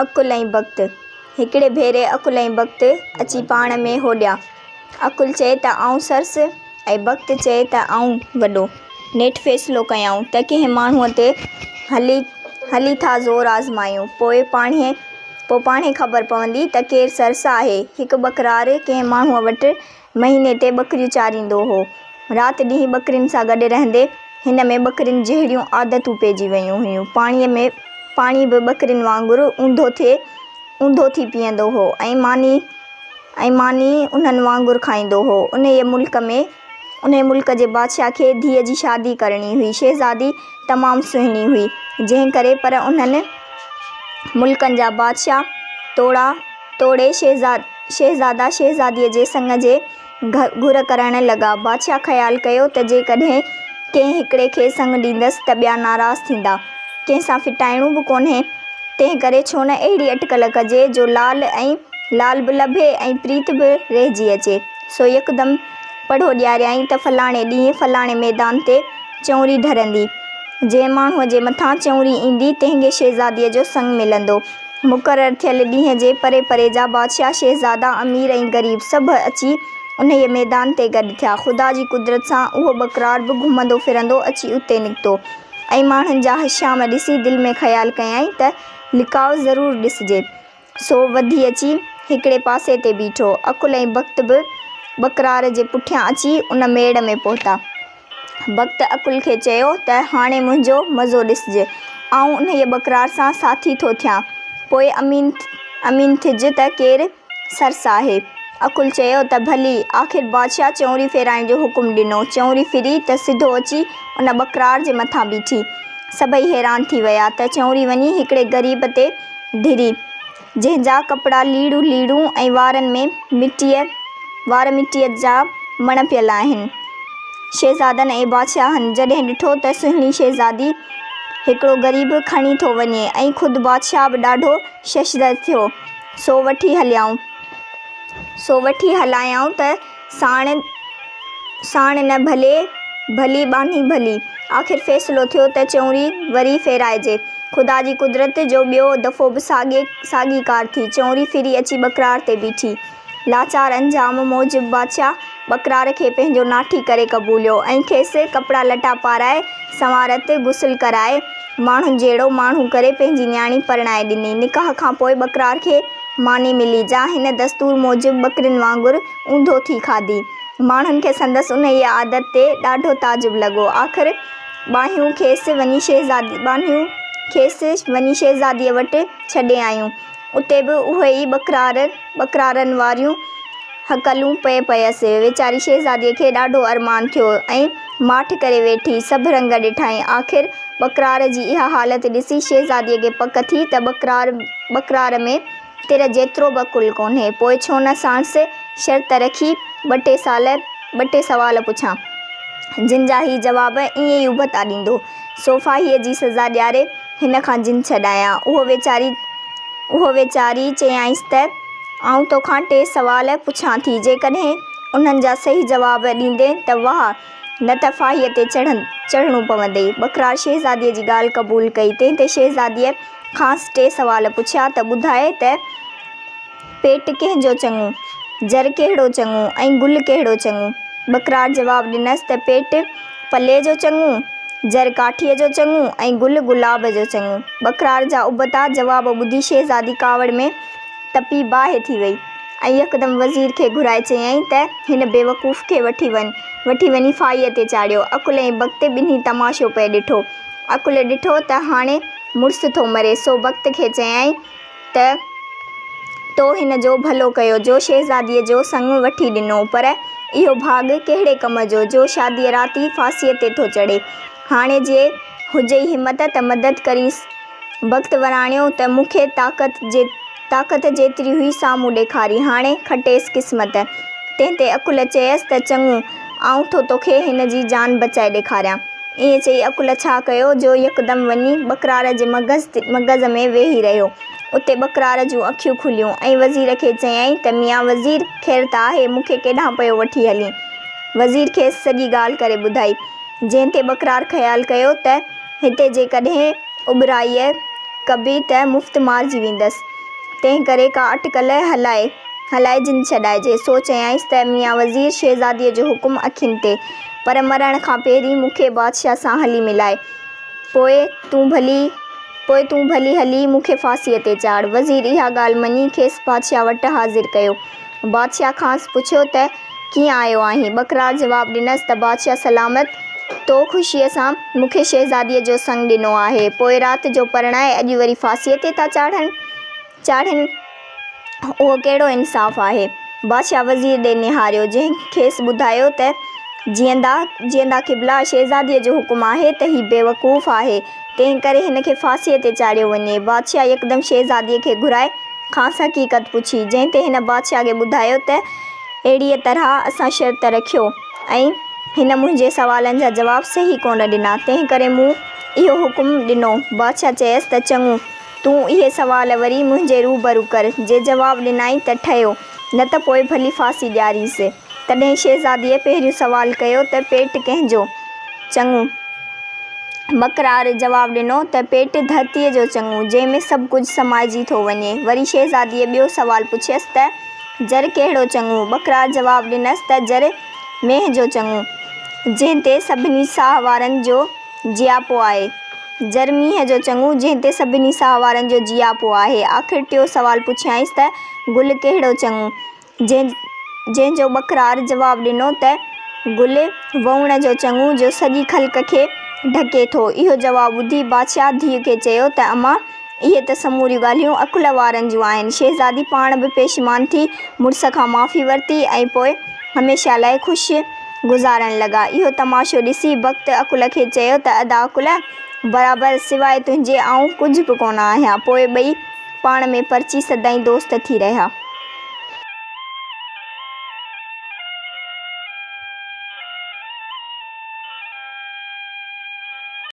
عقل ۽ بخت، هڪڙي ڀيري عقل ۽ بخت اچي پاڻ ۾ هوڏيا. عقل چئي ته آئون سرس ۽ بخت چئي ته آئون وڏو. نيٺ فيصلو ڪيائون ته ڪنهن ماڻهوء تي هلي هلي ٿا زور آزمايون، پوء پاڻهي پوء پاڻهي خبر پوندي ته ڪير سرس آهي. هڪ ٻڪرار ڪنهن ماڻهوء وٽ مهيني تي ٻڪريون چاريندو هو. رات ڏينهن ٻڪرين سان گڏ رهندي هن ۾ ٻڪرين جهڙيون عادتون پئجي ويون هيون. پاڻيء ۾ پاڻي به ٻڪرين وانگر اونڌو ٿي اونڌو ٿي پيئندو هو ۽ ماني ۽ ماني انهن وانگر کائيندو هو. انهيء ملڪ ۾ انهيء ملڪ جي بادشاهه کي ڌيء جي شادي ڪرڻي هئي. شهزادي تمام سهڻي هئي، جنهن ڪري پر انهن ملڪن جا بادشاهه توڙا توڙي شهزادا شهزاديء جي سڱ جي گهر ڪرڻ لڳا. بادشاهه خيال ڪيو ته جيڪڏهن ڪنهن هڪڙي کي سڱ ڏيندس ته ٻيا ناراض ٿيندا. ڪنهن سان ڦٽائڻو به ڪونهي، تنهن ڪري ڇو نه اهڙي اٽڪل ڪجي جو لال ۽ لال به لڀي ۽ پريت به رهجي اچي. سو يڪدم پڙهو ڏياريائين ته فلاڻي ڏينهن فلاڻي ميدان تي چؤنري ڍرندي. جنهن ماڻهوء جي مٿان چؤنري ايندي، تنهن کي شهزاديء جو سڱ ملندو. مقرر ٿيل ڏينهن جي پري پري جا بادشاهه، شهزادا، امير ۽ غريب سڀ اچي انهيء ميدان تي گڏ ٿيا. خدا جي قدرت سان اهو ٻڪرار به گهمندو ڦرندو اچي اتي نڪتو ۽ ماڻهن جا هشام ڏسي دل ۾ خيال ڪيائين ته لقاء ضرور ڏسجي. سو وڌي اچي هڪڙي پاسي تي بيٺو. عقل ۽ بخت به ٻڪرار جي پٺيان اچي ان ميڙ ۾ پهتا. بخت عقل کي چيو ته هاڻي منهنجو مزو ڏسج، آئون انهيء ٻڪرار سان ساٿي ٿو ٿيان، پوء امين امين ٿج ته ڪير سرس آهي. عقل چيو ته ڀلي، آخر بادشاهه چؤنري ڦيرائڻ جو حڪم ڏنو. چؤنري ڦري ته سڌو اچي ان ٻڪرار جي مٿان بيٺي. سڀئي حيران ٿي ويا ته چؤنري وڃي هڪڙي غريب تي ڍري. جنهن جا ڪپڙا ليڙون ليڙون ۽ وارن ۾ مٽيء وار مٽيء جا مڻ پيل آهن. شهزادن ۽ بادشاهن جڏهن ڏٺو ته سهڻي شهزادي هڪڙو غريب کڻي ٿو وڃي ۽ خود بادشاهه به ڏاڍو ششدر ٿيو، سو وٺي هليائون. سو وٺي هلايائون ته ساڻ ساڻ نه ڀلي ڀلي ٻانهي ڀلي. آخر فيصلو ٿيو ته چؤنري وري ڦيرائجي. خدا جي قدرت جو ٻيو دفعو به ساڳي ساڳي ڪار ٿي. چؤنري ڦري اچي ٻڪرار تي بيٺي. لاچار انجام موجب بادشاهه ٻڪرار کي پنهنجو ناٺي ڪري قبوليو ۽ کيس ڪپڙا لٽا پارائي، سنوارت، غسل ڪرائي، ماڻهن جهڙو ماڻهو ڪري پنهنجي نياڻي پرڻائي ڏني. نڪاح کان پوء ٻڪرار کي ماني ملي، جا هن دستور موجب ٻڪرين وانگر اونڌو ٿي کاڌي. ماڻهن کي سندس انهيء عادت تي ڏاڍو تعجب لڳو. آخر ٻانهيون کيس وڃي شهزادي ٻانهيون کيس وڃي شهزاديء وٽ ڇڏي آيون. اتي به اهي ئي ٻڪرار ٻڪرارن واريون هڪلون پئي پيس. ويچاري شهزاديء کي ڏاڍو ارمان ٿيو ۽ ماٺ ڪري ويٺي سڀ رنگ ڏٺائين. آخر ٻڪرار جي اها حالت ڏسي شهزاديء کي پڪ ٿي ته ٻڪرار ٻڪرار ۾ تر جيترو به عقل ڪونهي، پوء ڇو نه ساڻس شرط رکي ٻه ٽي سال ٻه ٽي سوال پڇان، جن جا هي جواب ائين ئي ابتا ڏيندو. سو ڦاهيء جي سزا ڏياري هن کان جند ڇڏايان. اهو ويچاري اهو ويچاري چيائينس ته آئون توکان ٽي سوال پڇان ٿي، جيڪڏهن انهن جا صحيح جواب ڏيندين ته واهه، نه ته ڦاهيء تي چڙهن چڙهڻو پوندئي. ٻڪرار شهزاديء جي ڳالهه قبول ڪئي، تنهن تي شهزاديء کانئس ٽي سوال پڇيا ته ٻڌاء ته پيٽ ڪنهن جو چڱو، جر ڪهڙو چڱو ۽ گل ڪهڙو چڱو؟ ٻڪرار جواب ڏنس ته پيٽ پلي جو چڱو، جر ڪاٺيء جو چڱو ۽ گل گلاب جو چڱو. ٻڪرار جا ابتا جواب ٻڌي شهزادي ڪاوڙ ۾ تپي باهه ٿي وئي ۽ يڪدم وزير کي گهرائي چيائين ته هن بيوقوف کي وٺي وڃ، وٺي وڃي ڦاهيء تي چاڙهيو. عقل ۽ بخت ٻنهي تماشو پئي ڏٺو. عقل ڏٺو ته هاڻي مڙس ٿو مري، سو بخت کي چيائين ته تو هن جو ڀلو ڪيو، جو شهزاديء جو سڱ وٺي ڏنو، پر اهو ڀاڳ ڪهڙي ڪم جو، جو شاديء رات ئي ڦاسيء تي ٿو چڙهي. هاڻي جي هجئي همت ته مدد ڪرينس. بخت وراڻيو ته مون کي طاقت جي طاقت جيتري هئي سا مون ڏيکاري، هاڻي کٽيس قسمت. تنهن تي عقل چيس ته چڱو، آئون ٿو توکي هن جي جان بچائي ڏيکاريان. ائين چئي عقل ڇا ڪيو جو يڪدم وڃي ٻڪرار جي مغز مغز ۾ ويهي رهيو. اتي ٻڪرار جون اکيون کليون ۽ وزير کي چيائين ته ميان وزير، خير ته آهي، مون کي ڪيڏانهن پيو وٺي هلين؟ وزير کيس سڄي ڳالهه ڪري ٻڌائي، جنهن تي ٻڪرار خيال ڪيو ته هتي جيڪڏهن اٻهرائيء. ڪبي ته مفت مارجي ويندس، تنهن ڪري ڪا اٽڪل هلائي هلائي جند ڇڏائجي. سو چيائينس ته ميان وزير، شهزاديء جو حڪم اکين تي، پر مرڻ کان پهرين مون کي بادشاهه سان هلي ملاء. پوء تون ڀلي پوء تون ڀلي هلي مون کي ڦاسيء تي چاڙهه. وزير اها ڳالهه مڃي کيس بادشاهه وٽ حاضر ڪيو. بادشاهه کانئس پڇيو ته ڪيئن آيو آهين؟ ٻڪرار جواب ڏنس ته بادشاهه سلامت، تو خوشيء سان مون کي شهزاديء جو سڱ ڏنو آهي، پوء رات جو پرڻائي اڄ وري ڦاسيء تي ٿا چاڙهن؟ چاڙهين، اهو ڪهڙو انصاف آهي؟ بادشاهه وزير ڏي نهاريو، جنهن کيس ٻڌايو ته جيئندا، جيئندا قبلا، شهزاديء جو حڪم آهي ته هي بيوقوف آهي، تنهن ڪري هن کي ڦاسيء تي چاڙهيو وڃي. بادشاهه يڪدم شهزاديء کي گهرائي کانئس حقيقت پڇي، جنهن تي هن بادشاهه کي ٻڌايو ته اهڙيء طرح اسان شرط رکيو ۽ هن منهنجي سوالن جا جواب صحيح ڪونه ڏنا، تنهن ڪري مون اهو حڪم ڏنو. بادشاهه چيس ته چڱو، تون اهي سوال وري منهنجي روبرو ڪر، جي جواب ڏنائين ته ٺهيو، نه ته پوء ڀلي ڦاسي ڏيارينس. تڏهن شهزاديء پهريون سوال ڪيو ته پيٽ ڪنهن جو چڱو؟ ٻڪرار جواب ڏنو ته پيٽ ڌرتيء جو چڱو، جنهن ۾ سڀ ڪجهه سمائجي ٿو وڃي. وري شهزاديء ٻيو سوال پڇيس ته جر ڪهڙو چڱو؟ ٻڪرار جواب ڏنس ته جر مينهن جو چڱو، جنهن تي سڀني ساهه وارن جو جياپو آهي. جر مينهن جو چڱو، جنهن تي سڀني ساهه وارن جو جياپو آهي. آخر ٽيون سوال پڇيائينس ته گل ڪهڙو چڱو؟ جنهن جو ٻڪرار جواب ڏنو ته گل ووڻ جو چڱو جو سڄي خلق کي ڍڪي ٿو. اهو جواب ٻڌي بادشاهه ڌيء کي چيو ته امان اهي ته سموريون ڳالهيون عقل وارن جون آهن. شهزادي پاڻ به پيشمان ٿي مڙس کان معافي ورتي ۽ پوء هميشه لاء خوش گذارڻ لڳا. اهو تماشو ڏسي بخت عقل کي چيو ته ادا عقل برابر سواء تنهنجي آئون ڪجهه به ڪونه آهيان. پوء ٻئي پاڻ ۾ پرچي سدائين دوست ٿي رهيا.